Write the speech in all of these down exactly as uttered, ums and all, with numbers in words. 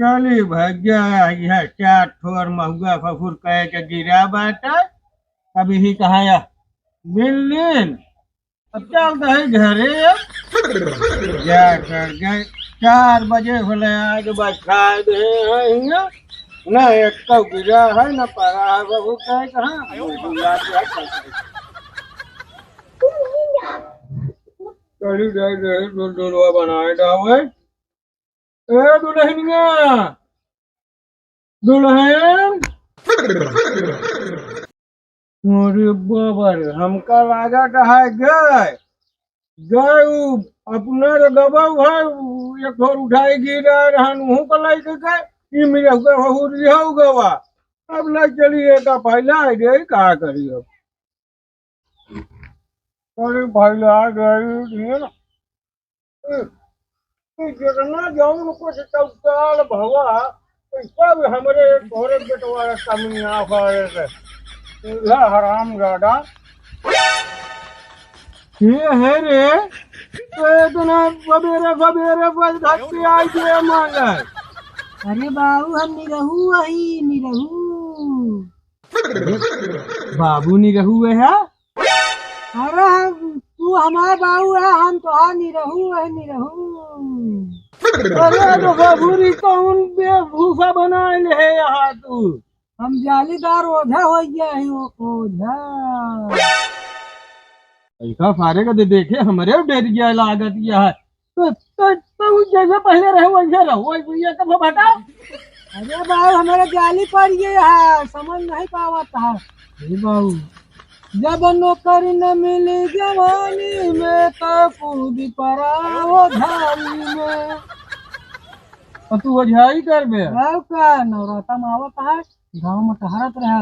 चली भैया, यह चार ठोर महुआ फफूर कह के गिरा बाटे। अब यही कहाँ या बिल्लिन। अब चल दही घरे। जा कर गए, चार बजे होले, आज बस खाए दे हैं हियाँ। ना एक तो गिरा है, ना पड़ा है, बाबू कहे कहाँ। चली जाए, दही दूध, दूधवा बनाए डावे। ए दुल्हनिया, दुल्हन। अरे बाबा रे, हमका लागत है गए, गए उ अपना तो गबा है, उ एक ठोर उठाई गिरा रहन, उहू को लेके गए, ई मेरे हुआ, हुआ, हुआ गवा। अब ले चलिए तो पहला आई गई, का करी अब? अरे भाई, आ गए, ये ना। ए, तू जितना जौन कुछ चौताल भवा, तो सब हमरे तोरे बेटवा का कमी आ पावे के। पूरा हराम ज्यादा। ये है रे, तो इतना सबेरे सबेरे बस धक्के आई के मांगा। अरे बाबू, हम निरहू अही, निरहू। बाबू निरहू है? अरे हम, तू हमार बाबू है, हम तोहार निरहू है, निरहू। अरे तो बाबू री कौन बेभूसा बनाए ले है यहाँ तू? हम जालीदार ओझा हो गया है, ओ-, ओझा। ऐसा सारे का दे देखे हमरे डर गया लागत यह है। तो, तो, तो उ जैसे पहले रहे वैसे रहो, वही भैया कब हटा? अरे बाबू, हमारा जाली पड़ गया है, समझ नहीं पावत है। अरे बाबू, जब नौकरी न मिली जवानी में, तो कूद पड़ा वो झाली में। और तू ओझाई कर बे? और का, नवराता में आवत है, गाँव में टहरत रहा,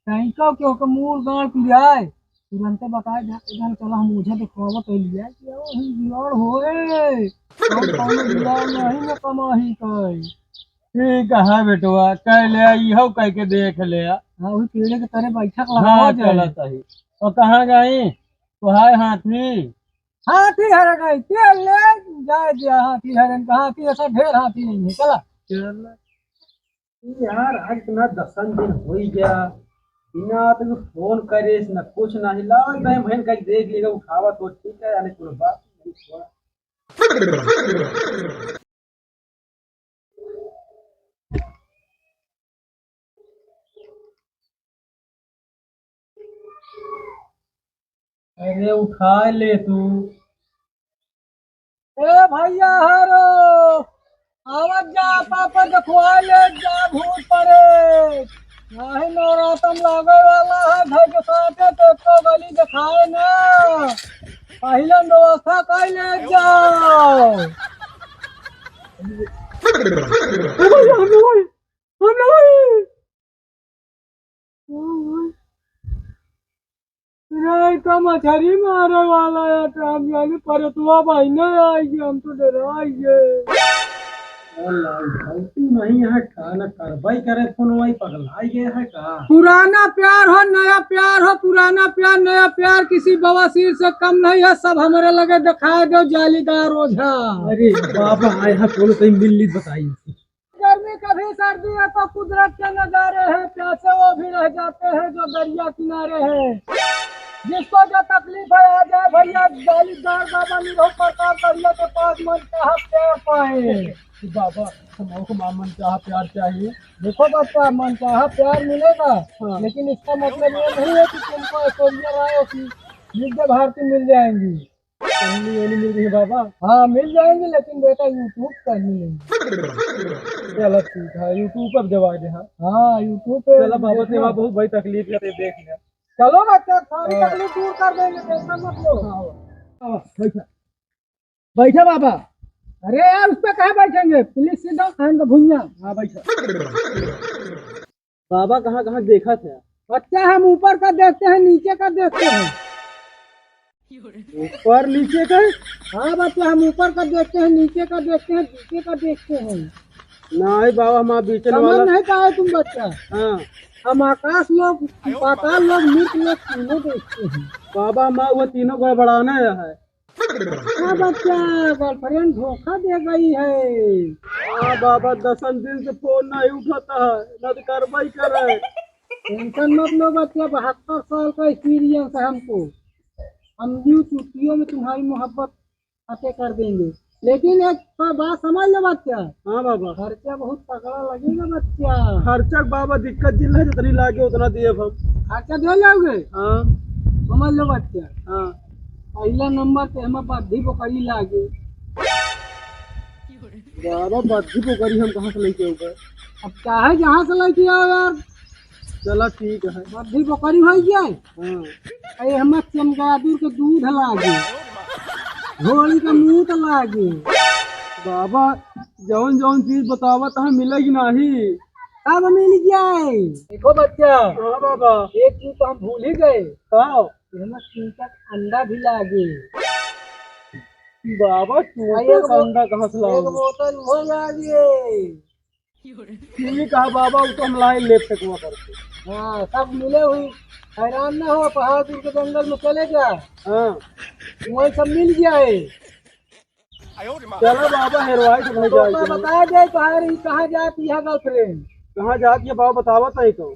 कहीं का क्यों का मूड़ गाड़ पिराए, तुरंते बताए जा, जान चला हम ओझा दिखवावत है लिया कि ओ ही बिगाड़ होए। हम कौनो बिगाड़ नहीं न कमाही कई। ठीक है बेटवा, कह ले, इहो कह के देख ले। हाँ, वही पेड़े के तरे बैठक हाँ, लगावा जाए। चलत ही। और कहाँ गई? तो हाय हाथी। हाथी हर गई, के ले जाए दिया हाथी हरन का, हाथी ऐसा ढेर हाथी नहीं है, चला। चल। यार, आज इतना दसन दिन होइ गया, बिना तो फोन करे, ना कुछ नहीं। लाओ, एक टाइम बहन का देख लेगा, उठावा तो ठीक है, यानी कोई बात नहीं, छोड़ा। अरे उठा ले तू। ए भैया हरो, आवत जा, पापा देखवाए ले जा भूत परे। नाही नवरातम लागे वाला है, घर के साथे तो एको गली देखाए ना। पहिले व्यवस्था कर ले जाओ। ए भैया, हम नहीं, हम नहीं। नहीं तो मछरी मारे वाला है, तो हम जाने परतवा भाई नहीं आएगी, हम तो डराएंगे। गलती नहीं है का, ना कार्रवाई करे, फोन वाई पगलाई गए है का? पुराना प्यार हो, नया प्यार हो, पुराना प्यार, नया प्यार, किसी बवासीर से कम नहीं है, सब हमारे लगे दिखाए दो जालीदार ओझा। अरे बाबा, आए हैं, कौन सही मिल ली बताई। गर्मी कभी सर्दी है तो कुदरत के नजारे हैं, प्यासे वो भी रह जाते हैं जो दरिया किनारे हैं। जिसको जो तकलीफ है आ जाए भैया, जालीदार बाबा निरहू प्रताप दरिया के पास मन चाहा प्यार पाए। बाबा, हम लोग को माँ मन चाहा प्यार चाहिए। देखो बच्चा, मन चाहा प्यार मिलेगा, हाँ। लेकिन इसका मतलब ये नहीं है कि तुमको ऐश्वर्या राय और विद्या भारती मिल जाएंगी। पहली वाली मिल गई बाबा। हाँ, मिल जाएंगे, लेकिन बेटा YouTube पर मिलेंगे। चलो ठीक है, YouTube पर जवा दे। हाँ, हाँ, YouTube पे चलो बाबा, देखना। तेवा बहुत बड़ी तकलीफ है, ते देख ले। चलो बच्चा, सारी हाँ। तकलीफ दूर कर देंगे, टेंशन मत लो। हाँ, हाँ, बैठा। बैठा बाबा। अरे यार, उस पे कहाँ बैठेंगे? प्लीज सीधा खान का भुइयां। हाँ, बैठा। बाबा कहाँ कहाँ देखा था? बच्चा, हम ऊपर का देखते हैं, नीचे का देखते हैं। ऊपर नीचे का? हाँ बच्चा, हम ऊपर का देखते हैं, नीचे का देखते हैं, नीचे का देखते हैं। नहीं बाबा, हम बीच समझ वाला नहीं पाए तुम बच्चा। हाँ। हम आकाश लोग, पाताल लोग, मृत लोग तीनों देखते हैं। बाबा, हम वो तीनों गड़बड़ाना है। हाँ बच्चा, girlfriend धोखा दे गई है। हाँ बाबा, दसन दिन से फोन नहीं उठाता है, ना तो करवाई करे। Tension मत लो बच्चा, बहत्तर साल का experience है हमको। हम यूं चुटकियों में तुम्हारी मोहब्बत फतेह कर देंगे। लेकिन एक बा-, बात समझ लो बच्चा। हाँ बाबा। खर्चा बहुत तगड़ा लगेगा बच्चा। खर्चा के बाबा दिक्कत जिन है, जितनी लागे उतना दिए हम। खर्चा दे जाओगे? हाँ। समझ लो बच्चा। हाँ। पहला नंबर पे हमें बद्धी बोकरी लागे। बाबा, बद्धी बोकरी हम कहाँ से लेके आऊंगा? अब चाहे जहाँ से लेके आओ यार। चला ठीक है। बद्धी बोकरी होइ जाए। हाँ। अरे हमें चमगादुर के दूध लागे, घोड़ी के मूत लागे। बाबा, जौन जौन चीज बतावत है मिलेगी नहीं। सब मिल जाए। देखो बच्चा। हाँ बाबा। एक चीज तो हम भूल ही गए। का? हमें चूचा के अंडा भी लागे। बाबा, चूचा अरे एक के बो-, अंडा कहाँ से एक लाओगे? बोतल वो लागे। ठीक है बाबा, वो तो हम लाए लेब फेंकवा करके। हाँ, सब मिले हुई। हैरान ना हो, पहाड़ दूर के जंगल में चले जा। हाँ। वहीं सब मिल जाए। चलो बाबा, हेरवाई से नहीं तो जाए ओका के। बता दे, तोहार ई कहाँ जात यह girlfriend? कहाँ जात ये बाबा, बतावत है तो।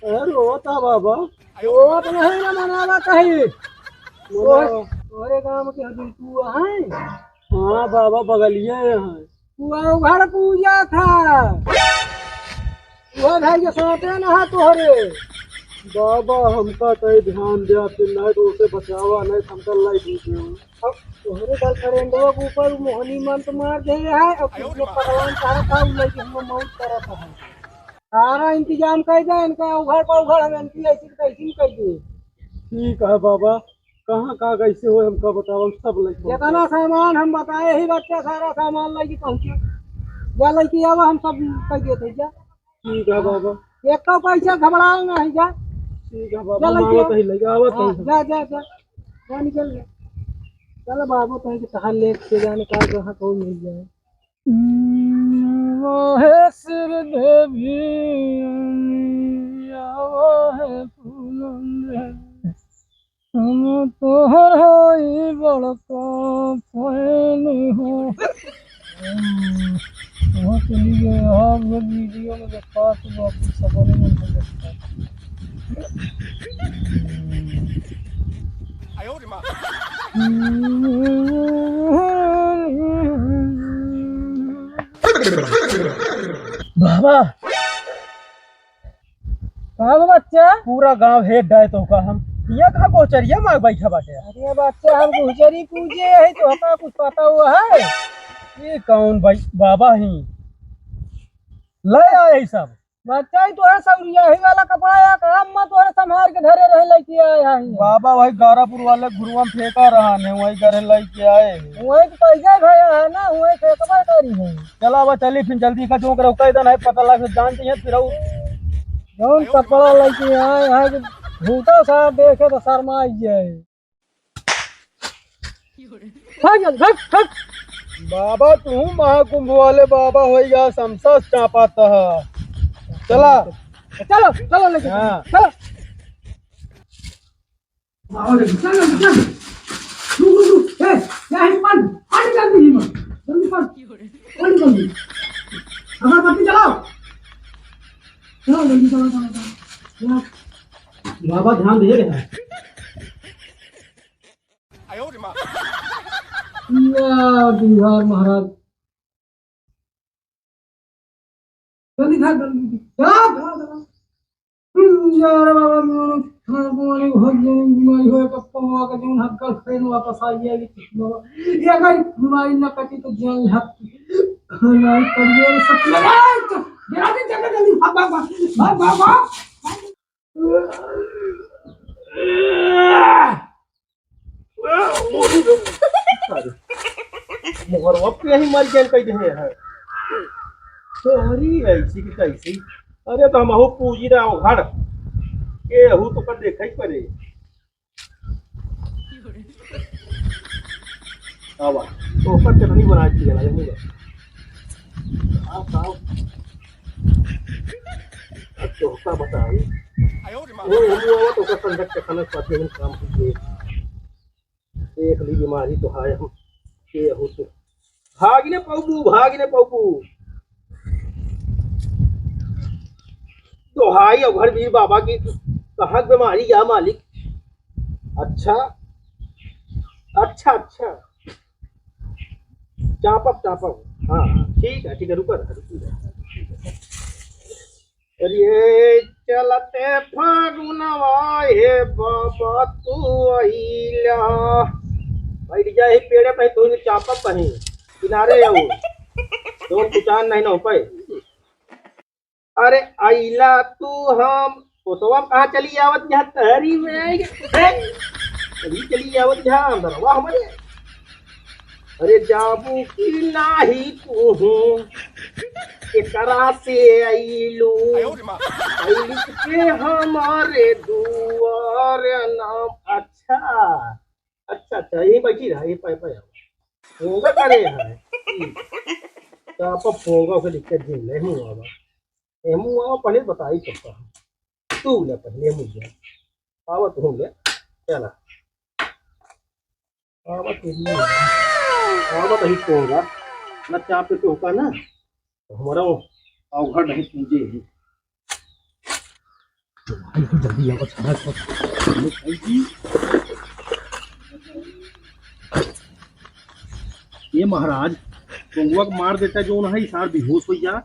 अरे रोता बाबा। रोत नहीं ना, मनावत है। बोलो। तोहरे, तोहरे गाँव के हजूर तू है? हाँ बाबा, बगलिए हैं। तू घर पूजा था। वो भाई के साथे ना है तोहरे। बाबा, हमका तय ध्यान द्या, फिर नहीं तो उसे बचावा, नहीं तो हमका लाई दीजिए। अब तोहरे girlfriendवा के ऊपर मोहनी मंत्र मार दे है, अब कुछ लोग पहलवान चाहत था, उ लइके हम मौत करत है। सारा इंतजाम कर दे इनका, उघार पर उघार हम इनकी ऐसी की तैसी कर दिए। ठीक है बाबा, कहाँ का कैसे होए हमका बताओ, हम सब लेके पहुँचे। जितना सामान हम बताए ही बच्चा, सारा सामान लेके पहुँचे। जा लेके आवा, हम सब कर देते जा। ठीक है बाबा। एक तो पैसा घबराओ नहीं जा। ठीक है बाबा, जा लेके हम आवत आ। ही लेके आवत हाँ, ही। जा, जा, जा। जा निकल जा। चलो बाबा, तो कहाँ लेके जाने का, कहाँ को मिल जाए। वाहे श्रीदेवी, वाहे फूलन रे, हम तोहर हई बड़का fan हो। वहाँ चली गए, हाँ, ये video में देखा तो बाकी सफर में तो देखा। बाबा, का हो बच्चा? पूरा गांव हेड डाय तो का हम। ये कहाँ गोचरिया मार बैठा बाटे? अरे बच्चा, हम गुजरी पूजे है, तो हमें कुछ पता हुआ है? ये कौन भाई बाबा ही? ले आए सब। बच्चा, ही तोहरे सौरिया ही वाला कपड़ा या काम में तोहरे संभाल के धरे रहे, लेके आए हैं। बाबा, वही गारापुर वाले घुरुआ में फेंका रहा ने, वही घरे लेके आए हैं। वही तो पैसा भया है ना, वही फेंकबे करी है। चला, अब चली फिर जल्दी का, जो करे कह देना है, पता लग जान चाहिए फिर। और जौन कपड़ा लेके आए हैं, जो झूठा सा देखे तो शर्मा ही जाए। भाग, भाग, भाग। बाबा, तू महाकुंभ वाले बाबा होइगा, समसा चापाता है। चला। चलो, चलो लेके हाँ। चलो। बाबा, चलो, चलो। रुक, रुक, रुक। ए, क्या है, पानी, पानी जल्दी ही मत। जल्दी पानी। पानी जल्दी। अगरबत्ती जलाओ। चलो, जल्दी चलो, चलो, चलो। चलो। बाबा, ध्यान दे रहे हैं। या बिहार महाराज। जल्दी खा, जल्दी खा। चला, चला, चला। हम्म, यार बाबा, मैंने खाना पीने को बहुत जरूर बीमारी होए, कब कब हुआ का जून हक्का फिर वापस आ गया, ये कुछ बाबा। ये अगर बीमारी ना कटी तो जान हक। नहीं, करिए, सब चला, चला, जल्दी, जल्दी, जल्दी, भाग, भाग, भाग, भाग, भाग, भाग। मोहरवा पे यही मर गया कह दे है। तोहरी ऐसी की तैसी। अरे तो हम हो पूजी रहा हो घर। केहू तो कर देखा ही पड़े। आवा, तो ऊपर चटनी बना के लगा, मुझे। आप आओ। अब तो का बताई। वो, वो, वो तो का संगत के खाना साथ में काम कीजिए। देख ली बीमारी तो है हम, के हो तो। भाग ने पाऊबू, भाग ने पाऊबू। तो हाय, अब घर भी बाबा की कहाँ बीमारी या मालिक? अच्छा, अच्छा, अच्छा। चापब, चापब। हाँ, हाँ, ठीक है, ठीक है, रुका रहा, रुकी रहा। अरे, चलते फागुनवा, हे बाबा तू अइला। बैठ जा, हे पेड़े पे तू चापब कहीं, किनारे आओ। तो कुचान नहीं ना हो पाए। अरे अइला तू हम, फोटोवा कहाँ चली आवत यहाँ तहरी में? हैं? चली, चली आवत यहाँ अंदरवा हमरे। अरे जाबू की नाही तू हूँ, एकरा से अइलू। अइली के हमारे दुआर नाम। अच्छा, अच्छा, अच्छा, यहीं बैठी रहा, ये पाए, पाए आओ। पोंगा करे है। हम्म। तो आप पोंगा के दिक्कत झेल ले, मुँह आवा। ए, मुँह आवा, पहले बताई करता हूँ। तू ले पहले मुँह ले। आवा तू ले। चला। आवा तू ले। आवा तही पोंगा। ना चाप पे तो होता ना। तो हमारा वो अवघड़ नहीं पूजे है। भाई, जल्दी आवा, खाना खा। ये महाराज, पोंगवा के मार देता जो ना है, सार बेहोश हो जा।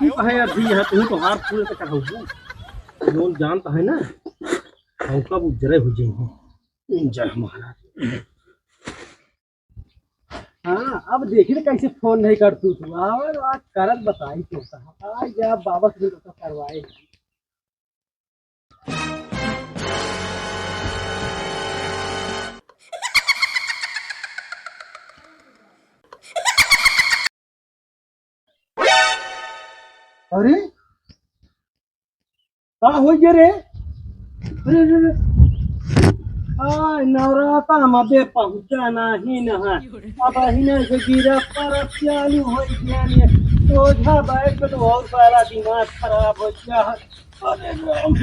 तू कहे अभी है, तू तो हार पूरे तक चढ़ाऊ। जो जानता है ना, हम कब उजरे हो जाएंगे। जय महाराज। हाँ, अब देखी ना कैसे फोन नहीं कर तू, तू। आवे बात करत बताई तो साहब। आ जा बाबा से तो करवाए। अरे, का हो गया रे? अरे, अरे, अरे। आय, नवराता में बे पहुँचा नहीं न है। अब अहिने से गिरा पर अब चालू हो गया ने। ओझा बैठ के तो और सारा दिमाग खराब हो गया है। अरे राम,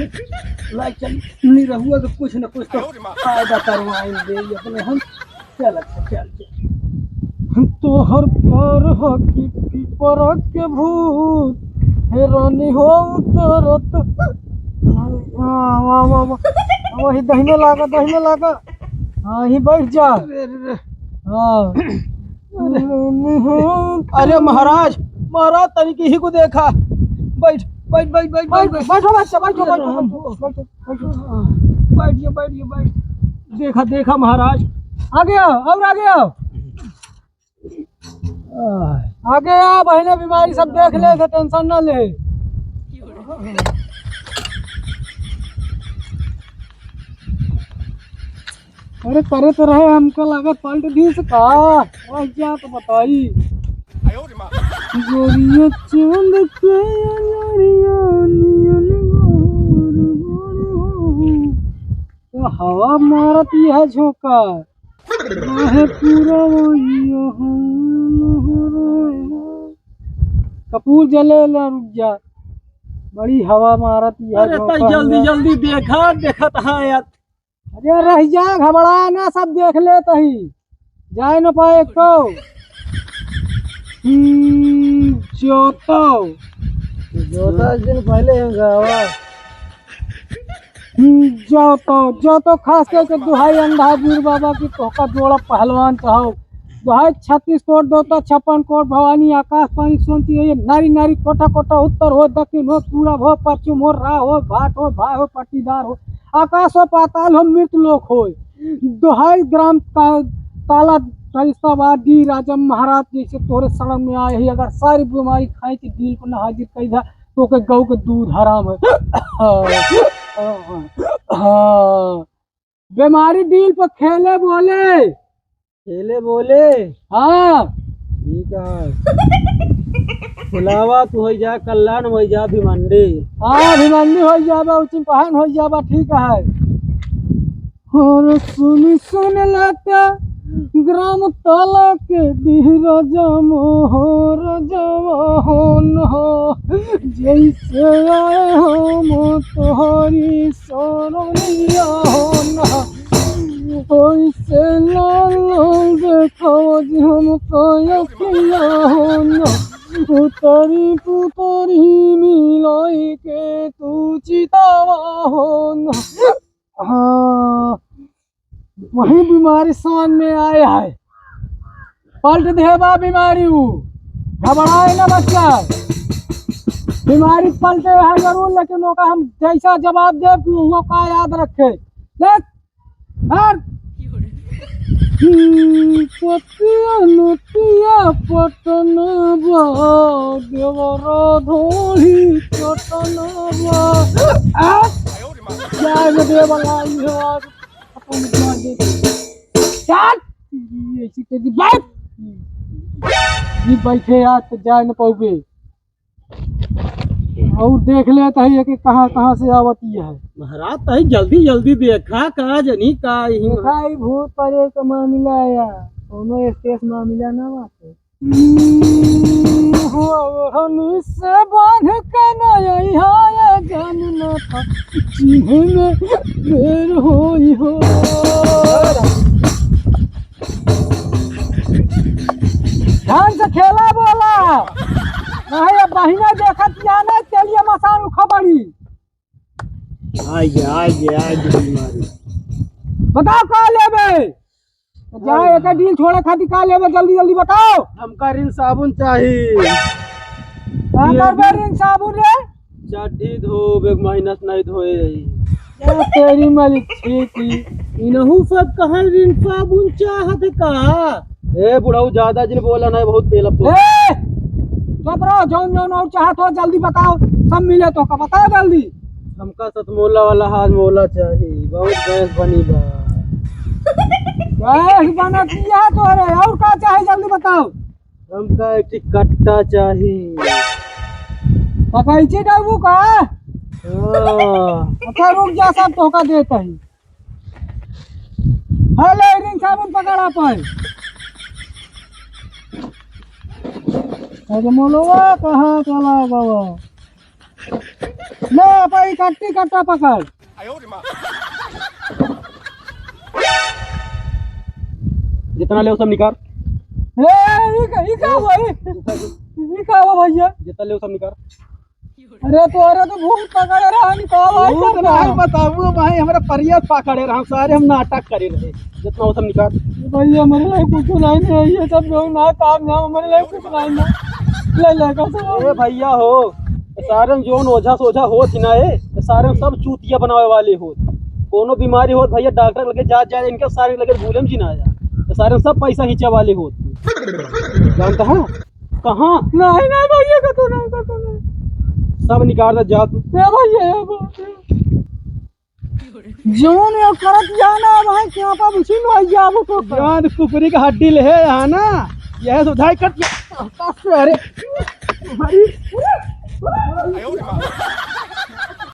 लाई चल, निरहुआ के कुछ न कुछ तो फायदा करवाइन दे अपने हम। चल, अच्छा, चल, चल। तोहर प्यार हो कि पीपर के भूत, हे रानी हो उतरत। हाँ, वाह, वाह, वाह। वही दहिने लागा, दहिने लागा। हाँ, ही बैठ जा। अरे, अरे, अरे। हाँ। अरे। अरे महाराज, महाराज तनिक ही को देखा। बैठ, बैठ, बैठ, बैठ, बैठ, बैठ। बैठो बच्चा, बैठो, बैठो, बैठो, बैठो, बैठो। बैठ जा, बैठ जा, बैठ। देखा, देखा महाराज। आगे आओ, और आगे आओ। आगे आओ, बहिने बीमारी सब देख ले, तो टेंशन ना ले। अरे करे तो रहे, हमका लागत पलट दीस का। रह जा तो बताई। गोरिया चांद के अजोरिया नियन गोर गोर हो। तो हवा मारत यह झोंका। काहे पूरा वही हो। कपूर जले ला, रुक जा। बड़ी हवा मारत यह अरे झोंका तई जल्दी हुआ। जल्दी देखा, देखत है यार। अरे रह जा, घबरा ना, सब देख लेत ही, जाए न पाए एको। हम्म, जोतो। जोता एक दिन पहले ही गावा। हम्म, जोतो, जोतो खास करके दुहाई अंधा वीर बाबा की तोहका जोड़ा पहलवान चाहो। भाई छत्तीस कोट देवता, छप्पन कोट भवानी, आकाश पानी सोनती है, ये नारी नारी कोठा कोठा, उत्तर हो, दक्षिण हो, पूरब हो, पश्चिम हो, राह हो, भाट हो, भाई हो, पट्टीदार हो, आकाश हो, पाताल हो, मृत लोक हो, दोहाई ग्राम का, ताला, फरिस्ताबाद, डी राजा महाराज जैसे तोरे शरण में आए ही, अगर सारी बीमारी खाए के दिल को ना हाजिर कर दा, तो के गऊ के दूध हराम है। हाँ। बीमारी डील पर खेले बोले। खेले बोले? हाँ। ठीक है। फुलावा तू हो जा, कल्याण हो जा, भिवंडी। हाँ, भिवंडी हो जाबा, उचिन पहान हो जाबा, ठीक है। और सुन, सुन लता, ग्राम ताला के धीरज मोहर जवाहन हो, जैसे आए हम तोहरी सरनिया हो ना, वैसे लाल देखावा जी हम कयखिया हो ना, उतरी पुतरी मिलाई के तू चितावा हो ना। हाँ, वही बीमारी सामने आए है, पलट देबा बीमारी ऊ, घबराए ना बच्चा। बीमारी पलटे है जरूर, लेकिन ओका हम जैसा जवाब देब कि वो का याद रखे। देख, हट। हम्म, पतिया नतिया पटना बा, देवरा धोली चटना बा। आ? जाए में देवला, ये आज अपन जान दे। चल, ये ऐसी तेजी बैठ। ये बैठे आज तो जाए न पाओगे। और देख लेत है कि कहाँ कहाँ से आवती है। महाराज, तही जल्दी जल्दी देखा, का जनी का यही देखा, ई भूत परे का मामला आया, कोनो स्टेस मामला ना बाटे। हम्म, हो, हनी से बांध के ना आई हाय जान ना था, चिन्ह में बेर होई हो। ध्यान से खेला बोला, नहीं अब बहिना देखत या ना, चलिए मसान उखबड़ी। आइए, आइए, आइए बीमारी। बताओ का लेबे? जा, हाँ। एक डील छोड़े खातिर का लेबे, जल्दी, जल्दी बताओ। हमका रिन साबुन चाही। का ये करबे रिन साबुन रे? चड्ढी धोब, एक महीना से नहीं धोए रही। ए, तेरी मलिक छी की। इनहू सब कहाँ रिन साबुन चाहत का? ए बुढ़ऊ, ज्यादा जिन बोला नहीं, बहुत पेलब तो। ए, चुप रहो, जौन जौन और चाहत हो जल्दी बताओ, सब मिले तो का बताओ जल्दी। हमका सतमोला वाला हाजमोला चाही, बहुत गैस बनी बा। गैस बनत बिया तोरे, और का चाही जल्दी बताओ। हमका एक ठी कट्टा चाही। पकैची डालबू का? हाँ। अच्छा रुक जा, सब तोहका देत ही। हेलो, रिन साबुन पकड़ अपन। अरे मोलवा कहाँ चला गवा? ले, अपन ई कट्टी कट्टा पकड़। जितना ले सब निकाल। ए, ई का, ई का हुआ, ई? ई का हुआ भैया? जितना ले सब निकाल। अरे, तोरे तो भूत पकड़े रहा, निकाल भाई, भूत कर नहीं रहा। बताबू भाई, हमरा परियत पकड़े रहा, सारे हम नाटक करे रहे। जितना हो सब निकाल। भैया, हमरे लिए कुछ नहीं है, ये सब लोग ना काम ना, हमरे लिए कुछ नहीं ना। ले, ले, कसम। ए भैया हो, ये सारे जौन ओझा सोझा होत ही ना, ए, ये सारे सब चूतिया बनावे वाले होत। कोनो बीमारी होत भैया, डॉक्टर लगे जा, जा, इनके सारे लगे भूले में जी ना जा। ये सारे सब पैसा खींचे वाले होत। जानता है? कहाँ? नहीं, नहीं भैया, कतो नहीं, कतो नहीं। सब निकाल दे, जा तू। ए भैया, ए भैया। जौन ये करत जाना भाई, क्या पा बुझी लो, आइया वो तो कर। यार, कुकरी का हड्डी ले है यहाँ ना, यह सुधाई कट। अरे, अरे।